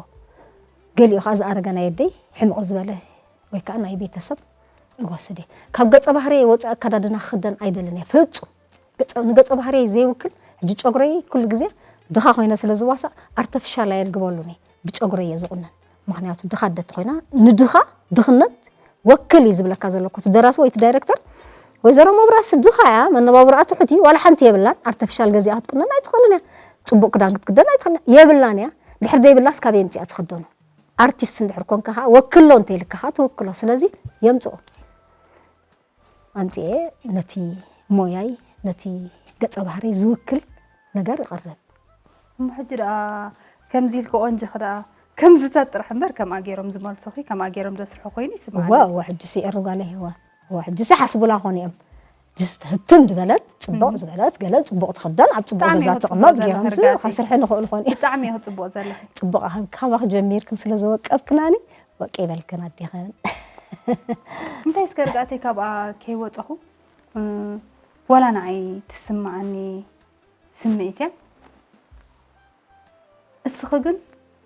ገሊኡ ከዓ ዝኣረገ ናይ ኣደይ ሕምቕ ዝበለ ወይ ከዓ ናይ ቤተሰብ እወስድ እየ። ካብ ገፀ ባህርየ ወፃኢ ኣከዳድና ክኽደን ኣይደልን እየ ፍፁም። ንገፀ ባህርየ ዘይውክል ሕጂ ጨጉረይ ኩሉ ግዜ ድኻ ኮይነ ስለ ዝዋሳእ ኣርተፍሻል ኣየልግበሉን እየ። ብጨጉረይ እየ ዝቑነን። ምኽንያቱ ድኻ ኣደ ተኾይና ንድኻ ድኽነት ወክል እዩ ዝብለካ ዘሎ እኮ እቲ ደራሲ ወይ እቲ ዳይረክተር። ወይዘሮ መብራስ ድኻ እያ፣ መነባብሮኣ ትሑት እዩ፣ ዋላ ሓንቲ የብላን። ኣርተፍሻል ገዚኣ ክትቁነን ኣይትኽእልን እያ። ፅቡቕ ክዳን ክትክደን ኣይትኽእልን እያ። የብላን እያ። ድሕር ደይብላስ ካበይ ኣምፂኣ ትኽደኖ? ኣርቲስት እንድሕር ኮንካ ከዓ ወክሎ እንተይልካ ከዓ ትውክሎ። ስለዚ የምፅኡ ኣምፅኤ ነቲ ሞያይ ነቲ ገፀ ባህሪ ዝውክል ነገር ይቐርብ። እሞ ሕጂ ደኣ ከምዚ ኢልኪ ቆንጆኺ ደኣ ከምዚታት ጥራሕ እምበር ከምኣ ገይሮም ዝመልሱኺ ከምኣ ገይሮም ዘስርሑ ኮይኑ ይስምዓኒ። እዋ እዋ ሕጂ ሲ ዕሩጋለ እዋ እዋ ሕጂ ሲ ሓስቡላ ኮን እዮም። ጅስት ህብትም ዝበለት ፅቡቕ ዝበለት ገለ ፅቡቕ ትኽደን ኣብ ፅቡቕ ብጣዕሚ ገዛ እየ ትቕመጥ ፅቡቕ ገይሮም ሲ ዘለኺ ርጋፂ። ከስርሐ ንኽእሉ ኮን እዮም። ብጣዕሚ ኢኺ ፅቡቕ ዘለኺ። ፅቡቕ ካብ ካባኺ ጀሚርክን ስለ ዘወቀብክናኒ ወቂ ይበልክን ኣዴኽን። እንታይ እስከ ርጋእተይ ካብኣ ከይወፀኹ እ፣ ዋላ ንዓይ ትስምዓኒ ስምዒት እያ። እስኺ ግን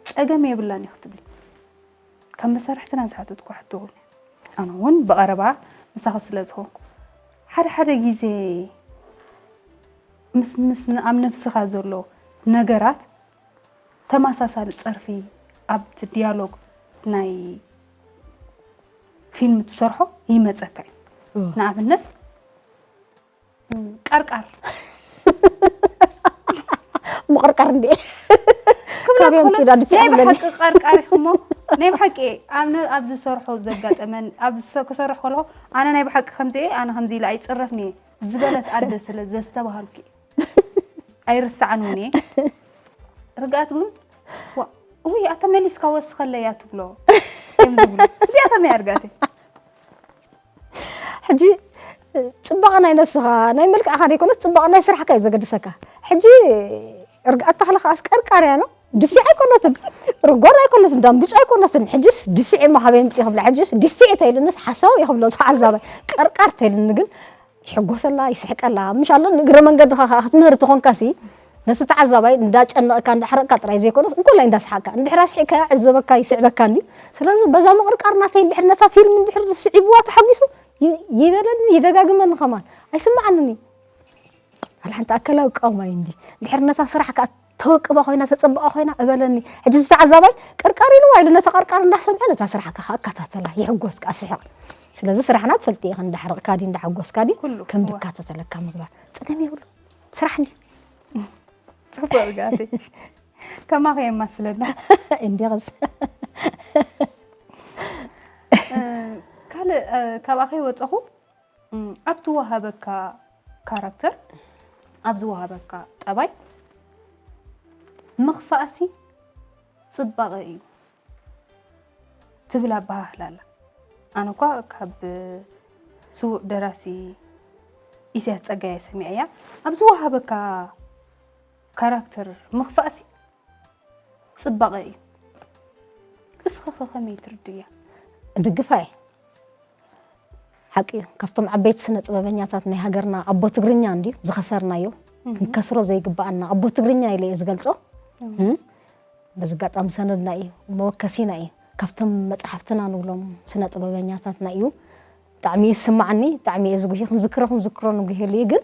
ጸገም የብላን ኢኺ ትብሊ። ካብ መሳርሕትና ዝሓተትኩ ሕቶ እውን ኣነ እውን ብቐረባ ምሳኺ ስለ ዝኾንኩ ሓደ ሓደ ግዜ ምስ ምስ ኣብ ነብስኻ ዘሎ ነገራት ተመሳሳሊ ጸርፊ ኣብቲ ዲያሎግ ናይ ፊልም ትሰርሖ ይመጸካ እዩ። ንኣብነት ቀርቃር ምቕርቃር እንዲ ካብ እዮም ፂዳ ድፊዕ ናይ ብለኒ ብሓቂ ቀርቃር ኢኹሞ ናይ ብሓቂ ኣነ ኣብ ዝሰርሖ ዘጋጠመን ኣብ ዝሰ- ክሰርሕ ከለኹ ኣነ ናይ ብሓቂ ከምዚ እየ ኣነ ከምዚ ኢለ ኣይፅረፍን እየ ዝበለት ኣደ ስለ ዘስተባሃልኩ እየ ኣይርስዓን እውን እየ ርግኣት እውን ዋ- ውይ ኣታ መሊስካ ወስኸለያ ትብሎ እዮም ዝብሉ እዚኣ ከመይ እያ ርግኣተይ ሕጂ ፅባቐ ናይ ነብስኻ ናይ መልክዕኻ ዘይኮነስ ፅባቐ ናይ ስራሕካ እዩ ዘገድሰካ። ሕጂ ርግኣት ተኽለ ከዓስ ቀርቃርያ ነው ድፊዕ ኣይኮነትን ርጎር ኣይኮነትን ዳምቡጭ ኣይኮነትን። ሕጅስ ድፊዕ እሞ ካበይ ምፅእ ክብላ ሕጅስ ድፊዕ ተይልንስ ሓሳዊ እዩ ክብሎ ተዓዛባይ ቀርቃር ተይልኒ ግን ይሕጎሰላ ይስሕቀላ ምሽ ኣሎ ንእግረ መንገድኻ ከዓ ክትምህር ተኾንካሲ ነቲ ተዓዛባይ እንዳጨነቕካ እንዳሕረቕካ ጥራይ ዘይኮነስ እንኮላይ እንዳስሓቅካ እንድሕር ኣስሒቅካ ዕዘበካ ይስዕበካ እንድዩ። ስለዚ በዛ ምቕርቃር ናተይ እንድሕር ነታ ፊልም እንድሕር ስዒብዋ ተሓጒሱ ይ- ይበለኒ ይደጋግመኒ ከማን ኣይስምዓንን እዩ። ዋላ ሓንቲ ኣካላዊ ቃውማ እዩ እንዲ እንድሕር ነታ ስራሕ ከዓ ተወቅባ ኮይና ተፀብቃ ኮይና እበለኒ። ሕጂ ዝተዓዛባይ ቀርቃር ኢልዋ ኢሉ ነታ ቀርቃር እንዳሰምዐ ነታ ስራሕ ከዓ ኣከታተላ ይሕጎስ ከዓ ስሕቕ። ስለዚ ስራሕና ትፈልጢ ኢኻ እንዳሕረቕካ ድዩ እንዳሓጎስካ ድዩ ኩሉ፣ ከም እዋ። ድካተተለካ ምግባር ፀገም የብሉ ስራሕ እንዲ ፅቡቅ ርግኣተይ ከማኸ የማስለና እንዲቕስ ካልእ ካብኣ ከይወፀኹ ኣብ ዝወሃበካ ካራክተር ኣብ ዝወሃበካ ጠባይ ምኽፋእሲ ፅባቐ እዩ ትብል ኣበሃህላ ኣላ። ኣነ እኳ ካብ ስዉእ ደራሲ ኢሳያስ ጸጋየ ሰሚዐያ ኣብ ዝወሃበካ ካራክተር ምኽፋእሲ ጽባቐ እዩ። እስኺ ኸ ከመይ ትርድእያ? እድግፋ እየ። ሓቂ እዩ። ካብቶም ዓበይቲ ስነ ጥበበኛታት ናይ ሃገርና ኣቦ ትግርኛ እንድዩ ዝኸሰርናዮ ክንከስሮ ዘይግበኣና ኣቦ ትግርኛ ኢለ እየ ዝገልጾ። እም፣ በዚ ኣጋጣሚ ሰነድና እዩ መወከሲና እዩ። ካብቶም መጽሓፍትና ንብሎም ስነ ጥበበኛታትና እዩ። ብጣዕሚ እዩ ዝስማዓኒ፣ ብጣዕሚ እየ ዝጉሂ፣ ክንዝክሮ ክንዝክሮ ንጉሂሉ እዩ ግን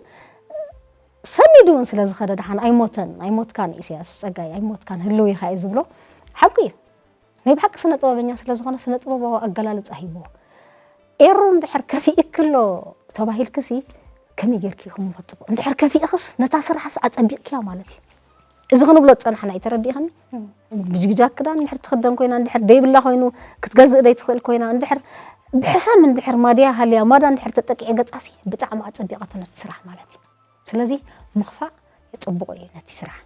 ሰኒዱ እውን ስለ ዝኸደ ደሓን ኣይሞተን፣ ኣይሞትካን ኢሳያስ ጸጋይ ኣይሞትካን ህልው ኢኻ እየ ዝብሎ። ሓቁ እዩ። ናይ ብሓቂ ስነ ጥበበኛ ስለ ዝኾነ ስነ ጥበባዊ ኣገላልጻ ሂብዎ። ኤሩ እንድሕር ከፊእኪ ኣሎ ተባሂልክሲ ከመይ ጌርኪ ኢኹም መፈጽቦ? እንድሕር ከፊእኽስ ነታ ስራሕስ ኣጸቢቕክያ ማለት እዩ። እዚ ክንብሎ ዝጸናሕና እዩ፣ ተረዲእኸኒ? ብጅግጃግ ክዳን እንድሕር ትኽደን ኮይና፣ እንድሕር ደይብላ ኮይኑ፣ ክትገዝእ ደይትኽእል ኮይና፣ እንድሕር ብሕሰም እንድሕር ማድያ ሃልያ፣ ማዳ እንድሕር ተጠቂዐ ገጻሲ ብጣዕሚ ኣጸቢቐቶ ነቲ ስራሕ ማለት እዩ። ስለዚ ምኽፋእ የጸብቖ እዩ ነቲ ስራሕ።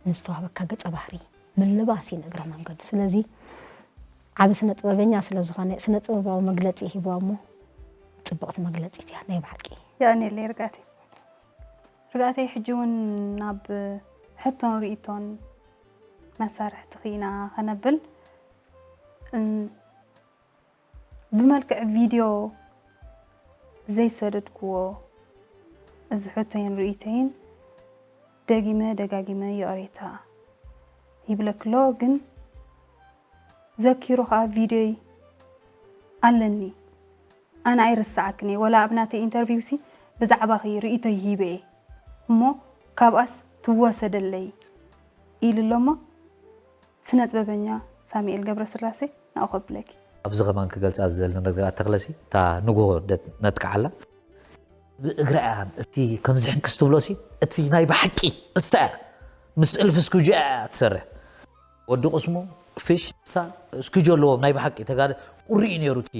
ንዝተዋህበካ ገጸ ባህሪ ምልባስ እዩ ንእግረ መንገዱ። ስለዚ ዓቢ ስነ ጥበበኛ ስለ ዝኾነ ስነ ጥበባዊ መግለጺ ሂብዋ እሞ ጽብቕቲ መግለጺት እያ ናይ ብሓቂ። የቐንየለይ ርግኣተይ። ርግኣተይ ሕጂ እውን ናብ ሕቶን ርእይቶን መሳርሕትኺ ኢና ኸነብል። እም፣ ብመልክዕ ቪድዮ ዘይሰደድክዎ እዚ ሕቶይን ርእይቶይን ደጊመ ደጋጊመ ይቕሬታ ይብለክሎ፣ ግን ዘኪሩ ኸኣ ቪድዮይ ኣለኒ። ኣነ ኣይርስዓክን እየ። ወላ ኣብ ናተይ ኢንተርቪው ሲ ብዛዕባኺ ርእይቶይ ሂበ እየ። እሞ ካብኣስ ትወሰደለይ ኢሉ ኣሎ እሞ ስነ ጥበበኛ ሳሙኤል ገብረስላሴ ናኡ ከብለኪ። ኣብዚ ከማን ክገልጻ ዝደሊ ንርግኣት ተኽለሲ እታ ንግሆ ደ-፣ ነጥቅዓላ። ብእግራ እያ እቲ ከምዚ ሕንክስ ትብሎሲ እቲ ናይ ብሓቂ እሳ እያ። ምስ እልፊ ስኩጆ እያ ትሰርሕ። ወዲ ቅስሙ ፊሽ ሳ ስኩጆ ኣለዎም ናይ ብሓቂ ተጋደ ቁሪ እዩ ነይሩ እቲ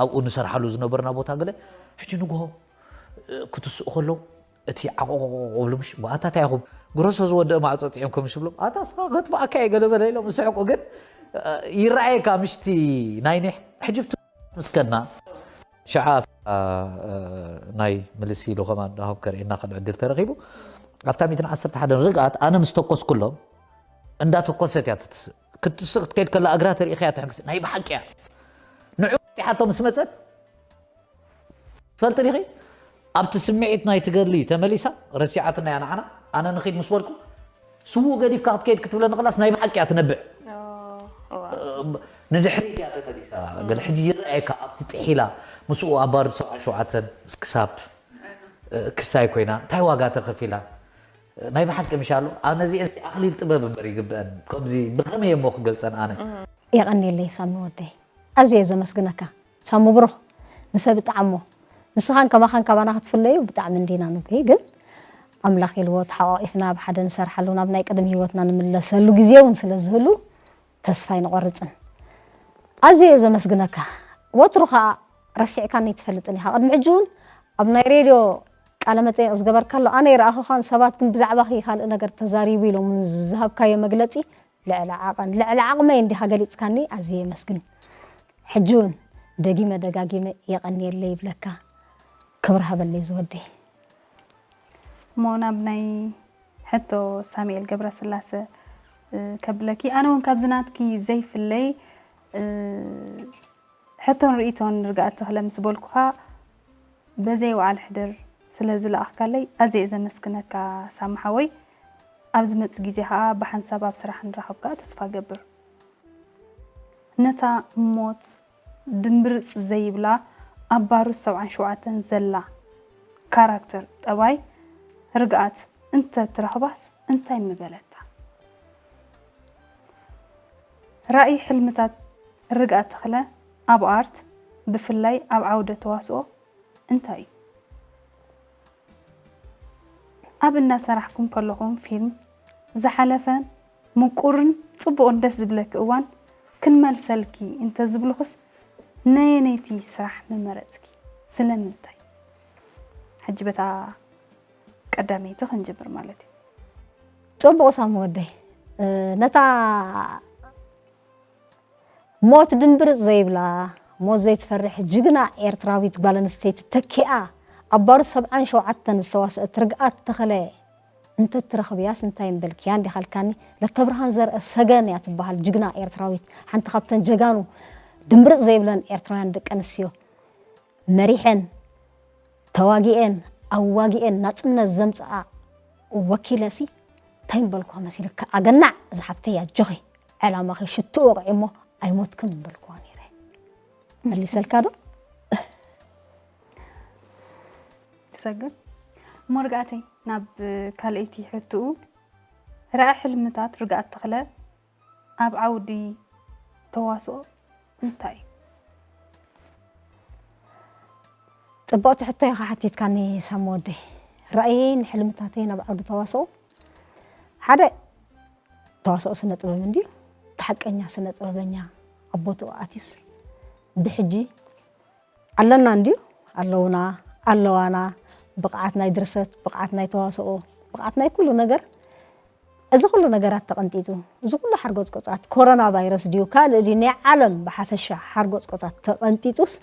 ኣብኡ ንሰርሓሉ ዝነበርና ቦታ ገለ። ሕጂ ንግሆ ክትስኡ ከለዉ እቲ ዓቆቆቆ ብሉ ምሽ ኣታ እንታይ ኢኹም ግሮሶ ዝወደአ ማዕጾ ጥዒምኩም ምሽ ብሎም ኣታ ስኻ ገጥፋእካ እየ ገለ በለ ኢሎም ዝስሕቁ ግን ይረኣየካ ምሽቲ ናይ ኒሕ ሕጂ ምስከና ሸዓ ናይ ምልስ ኢሉ ከማን ዳሆም ከርእየና ካልእ ዕድል ተረኺቡ ኣብታ ሚእትን ዓሰርተ ሓደን ርግኣት ኣነ ምስ ተኮስኩሎም እንዳተኮሰት እያ ትትስእ ክትስእ ክትከይድ ከላ እግራ ተሪኢኻ እያ ትሕንክስ ናይ ብሓቂ እያ ንዑ ሓቶ ምስ መፀት ትፈልጢ ዲኺ ኣብቲ ስምዒት ናይ ትገድሊ ተመሊሳ ረሲዓትና እያ ንዓና ኣነ ንኺድ ምስ በልኩ ስዉእ ገዲፍካ ክትከይድ ክትብለኒ ከላስ ናይ ብሓቂ እያ ትነብዕ ንድሕሪት እያ ተመሊሳ ገለ ሕጂ ይረኣየካ ኣብቲ ጥሒላ ምስኡ ኣባርብ ሰብዓ ሸውዓተን ክሳብ ክስታይ ኮይና እንታይ ዋጋ ተኸፊላ ናይ ብሓቂ ምሻሉ ኣነ እዚአን ኣኽሊል ጥበብ እምበር ይግብአን ከምዚ ብኸመይ እሞ ክገልፀን ኣነ የቐንየለይ ሳሚ ወደይ ኣዝየ ዘመስግነካ ሳሚ ብሩኽ ንሰብ እጥዓሞ ንስኻን ከማኻን ካባና ክትፍለዩ ብጣዕሚ እንዲና ንጉሂ ግን ኣምላኽ ኢልዎ ተሓቋቒፍና ኣብ ሓደ ንሰርሓሉ ናብ ናይ ቅድሚ ህይወትና ንምለሰሉ ግዜ እውን ስለ ዝህሉ ተስፋ ኣይንቖርፅን ኣዝየ ዘመስግነካ ወትሩ ከዓ ረሲዕካኒ ኣይትፈልጥን ኢኻ ቅድሚ ሕጂ እውን ኣብ ናይ ሬድዮ ቃለ መጠየቕ ዝገበርካሉ ኣነ ይረኣኹኻን ሰባት ግን ብዛዕባኺ ካልእ ነገር ተዛሪቡ ኢሎም ዝሃብካዮ መግለፂ ልዕሊ ዓቐን ልዕሊ ዓቕመይ እንዲኻ ገሊፅካኒ ኣዝየ የመስግን ሕጂ እውን ደጊመ ደጋጊመ የቐንየለይ ይብለካ ክብሪ ሃበለይ ዝወደይ እሞ ናብ ናይ ሕቶ ሳሙኤል ገብረስላሰ ከብለኪ ኣነ እውን ካብዚ ናትኪ ዘይፍለይ ሕቶን ርእይቶን ርግኣት ተኽለ ምስ በልኩኻ በዘይ ውዓል ሕድር ስለ ዝለኣኽካለይ ኣዝየ እየ ዘመስግነካ ሳሚ ሓወይ ኣብ ዝመጽእ ግዜ ኸኣ ብሓንሳብ ኣብ ስራሕ ንራኸብ ከኣ ተስፋ እገብር ነታ ሞት ድምብርጽ ዘይብላ ኣብ ባሩት ሰብዓን ሸውዓተን ዘላ ካራክተር ጠባይ ርግኣት እንተ ትረኽባስ እንታይ ምበለታ። ራእይ ሕልምታት ርግኣት ተኽለ ኣብ ኣርት ብፍላይ ኣብ ዓውደ ተዋስኦ እንታይ እዩ? ኣብ እናሰራሕኩም ከለኹም ፊልም ዝሓለፈ ምቁርን ፅቡቕን ደስ ዝብለኪ እዋን ክንመልሰልኪ እንተዝብሉኽስ ነየነይቲ ስራሕ ምመረፅኪ? ስለምንታይ? ሕጂ በታ ቀዳመይቲ ክንጅምር ማለት እዩ። ፅቡቕ ሳሚ ወደይ ነታ ሞት ድምብርፅ ዘይብላ ሞት ዘይትፈርሕ ጅግና ኤርትራዊት ጓል ኣንስተይቲ ተኪኣ ኣብ ባሩት ሰብዓን ሸውዓተን ዝተዋስአት ርግኣት ተኸለ እንተትረኽብያስ እንታይ ምበልክያ እንዲኻ ኢልካኒ ለተብርሃን ዘርአ ሰገን እያ ትበሃል ጅግና ኤርትራዊት ሓንቲ ካብተን ጀጋኑ ድምብርፅ ዘይብለን ኤርትራውያን ደቂ ኣንስትዮ መሪሐን ተዋጊኤን ኣዋጊኤን ናፅነት ዘምፅኣ ወኪለሲ እንታይ ምበልኳ መሲልካ ኣገናዕ ዝሓፍተይ ኣጆኺ ዕላማኺ ሽትኡ ወቕዒ እሞ ኣይሞትክን ምበልክዋ ነይረ መሊሰልካ ዶ ትሰግር እሞ ርግኣተይ ናብ ካልኣይቲ ሕትኡ ራኢ ሕልምታት ርግኣት ተኽለ ኣብ ዓውዲ ተዋስኦ እንታይ እዩ? ፅብቕቲ ሕቶ ኢኻ ሓቲትካኒ ሳሚ ወደይ። ራእየይን ሕልምታተይን ኣብ ዓውዲ ተዋስኦ ሓደ ተዋስኦ ስነ ጥበብ እንድዩ። እቲ ሓቀኛ ስነ ጥበበኛ ኣብ ቦትኡ ኣትዩስ ብሕጂ ኣለና እንድዩ፣ ኣለውና፣ ኣለዋና። ብቕዓት ናይ ድርሰት፣ ብቕዓት ናይ ተዋስኦ፣ ብቕዓት ናይ ኩሉ ነገር፣ እዚ ኩሉ ነገራት ተቐንጢጡ፣ እዚ ኩሉ ሓርጎጽጎጻት፣ ኮሮና ቫይረስ ድዩ ካልእ ድዩ፣ ናይ ዓለም ብሓፈሻ ሓርጎጽጎጻት ተቐንጢጡስ፣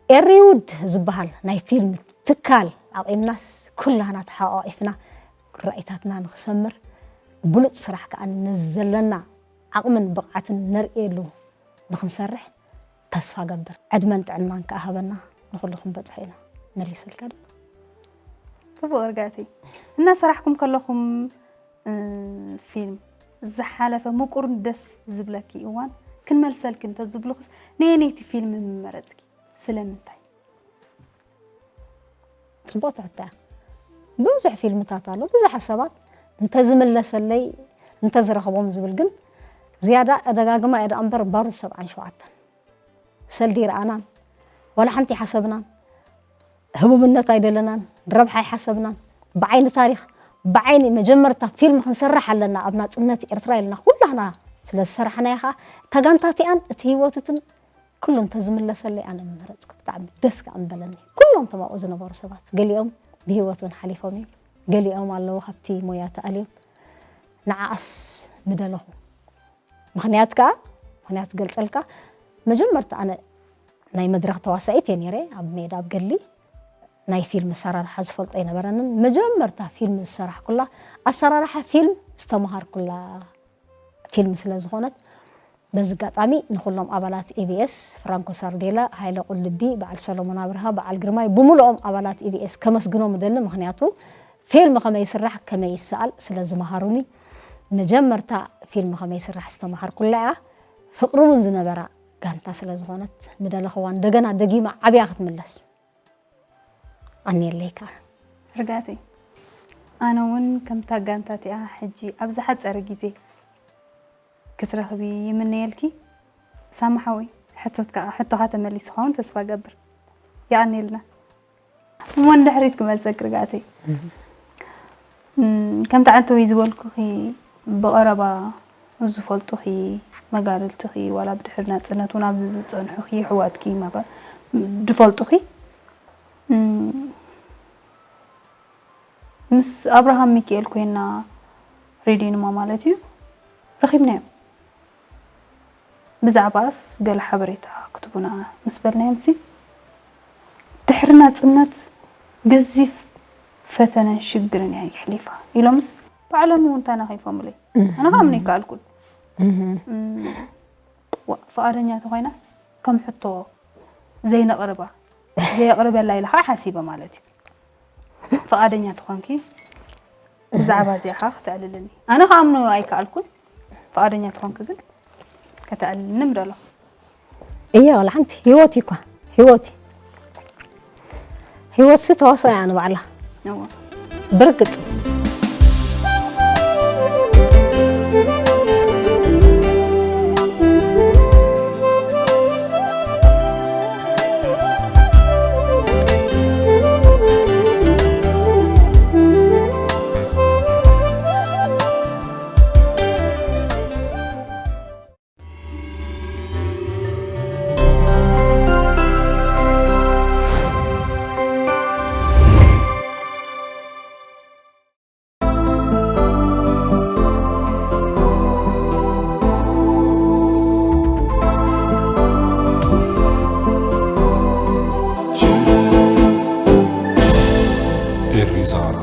ኤሪውድ ዝበሃል ናይ ፊልም ትካል ኣቒምናስ፣ ኩላና ተሓቋቒፍና ራኢታትና ንኽሰምር፣ ብሉጽ ስራሕ ከኣ ነዚ ዘለና ዓቕምን ብቕዓትን ነርእየሉ ንኽንሰርሕ ተስፋ ገብር። ዕድመን ጥዕናን ከኣ ሃበና፣ ንኹሉ ክንበጽሖ ኢና። መሊሰልካ ዶ? ጽቡቕ እርጋእቲ። እናሰራሕኩም ከለኹም፣ እ፣ ፊልም ዝሓለፈ ምቁርን ደስ ዝብለኪ እዋን ክንመልሰልኪ እንተዝብሉኽስ፣ ነየነይቲ ፊልም ምመረጽኪ? ስለምንታይ? ጽቡቕቲ ሕቶ እያ። ብዙሕ ፊልምታት ኣሎ፣ ብዙሕ ሰባት እንተዝምለሰለይ፣ እንተዝረኽቦም ዝብል ግን ዝያዳ ደጋግማ እየ ደኣ እምበር ባሩድ ሰብዓን ሸውዓተን። ሰልዲ ይረኣናን፣ ዋላ ሓንቲ ይሓሰብናን፣ ህቡብነት ኣይደለናን፣ ረብሓ ኣይሓሰብናን። ብዓይኒ ታሪኽ፣ ብዓይኒ መጀመርታ ፊልም ክንሰርሕ ኣለና ኣብ ናጽነት ኤርትራ ኢልና ኩላህና ስለ ዝሰራሕናዮ ኸኣ፣ እታ ጋንታ እቲኣን እቲ ህይወትትን ኩሉ እንተዝምለሰለይ ኣነ ምመረጽኩ። ብጣዕሚ ደስ ከኣ ምበለኒ። ኩሎም እቶም ኣብኡ ዝነበሩ ሰባት፣ ገሊኦም ብህይወት እውን ሓሊፎም እዮም፣ ገሊኦም ኣለዉ ካብቲ ሞያ ተኣልዮም። ንዓኣስ ምደለኹ። ምኽንያት ከኣ፣ ምኽንያት ክገልጸልካ፣ መጀመርታ ኣነ ናይ መድረኽ ተዋሳኢት እየ ነይረ፣ ኣብ ሜዳ፣ ኣብ ገድሊ። ናይ ፊልም ኣሰራርሓ ዝፈልጦ ኣይነበረንን። መጀመርታ ፊልም ዝሰራሕኩላ፣ ኣሰራርሓ ፊልም ዝተምሃርኩላ ፊልም ስለ ዝኾነት፣ በዚ ኣጋጣሚ ንኹሎም ኣባላት ኢቢኤስ፣ ፍራንኮ ሳርዴላ፣ ሃይለ ቁልቢ፣ በዓል ሰሎሞን ኣብርሃ፣ በዓል ግርማይ፣ ብምሉኦም ኣባላት ኢቢኤስ ከመስግኖም እደሊ። ምኽንያቱ ፊልም ከመይ ይስራሕ፣ ከመይ ይሰኣል ስለ ዝመሃሩኒ፣ መጀመርታ ፊልም ከመይ ይስራሕ ዝተምሃርኩላ እያ። ፍቕሪ እውን ዝነበራ ጋንታ ስለ ዝኾነት፣ ምደለኽዋ እንደገና ደጊማ ዓብያ ክትምለስ። ኣኔለይ ከኣ። ርጋተይ፣ ኣነ እውን ከምታ ጋንታ እቲኣ ሕጂ ኣብ ዝሓጸረ ግዜ ክትረኽቢ ይምነየልኪ። ሳሚ ሓወይ፣ ሕቶትካ፣ ሕቶኻ ተመሊሱ ክኸውን ተስፋ እገብር። የቐንየልና። እሞ ንድሕሪት ክመልሰኪ ርጋተይ። እም፣ ከምቲ ዓንተወይ ዝበልኩኺ፣ ብቐረባ ዝፈልጡኺ መጋድልትኺ፣ ዋላ ብድሕሪ ናጽነት እውን ኣብዚ ዝጸንሑኺ ኣሕዋትኪ መጋ-፣ ዝፈልጡኺ፣ እም፣ ምስ ኣብርሃም ሚኪኤል ኮይና ሬድዮ ንማ ማለት እዩ ረኺብናዮም። ብዛዕባስ ገለ ሓበሬታ ክትቡና ምስ በልናዮምሲ፣ ድሕሪ ናጽነት ገዚፍ ፈተነን ሽግርን እያ የሕሊፋ ኢሎምስ ባዕሎም እውን ተናኺፎምለይ። ኣነ ከዓ ኣምነ ይከኣልኩን። እም፣ ዋ፣ ፍቓደኛ ተኾይናስ ከም ሕቶ ዘይነቕርባ፣ ዘየቕርበላ ኢለ ከዓ ሓሲበ ማለት እዩ። ፍቓደኛ ተኾንኪ ብዛዕባ እዚኣ ከዓ ከተዕልልኒ። ኣነ ክኣምኖ ኣይከኣልኩን። ፍቓደኛ ተኾንኪ ግን ከተዕልልኒ ምደሎ። እየ፣ ዋላ ሓንቲ ህይወት እዩ እኳ፣ ህይወት እዩ። ህይወትሲ ተዋስኦ እያ ንባዕላ። እወ። ብርግጽ። ኤሪዛና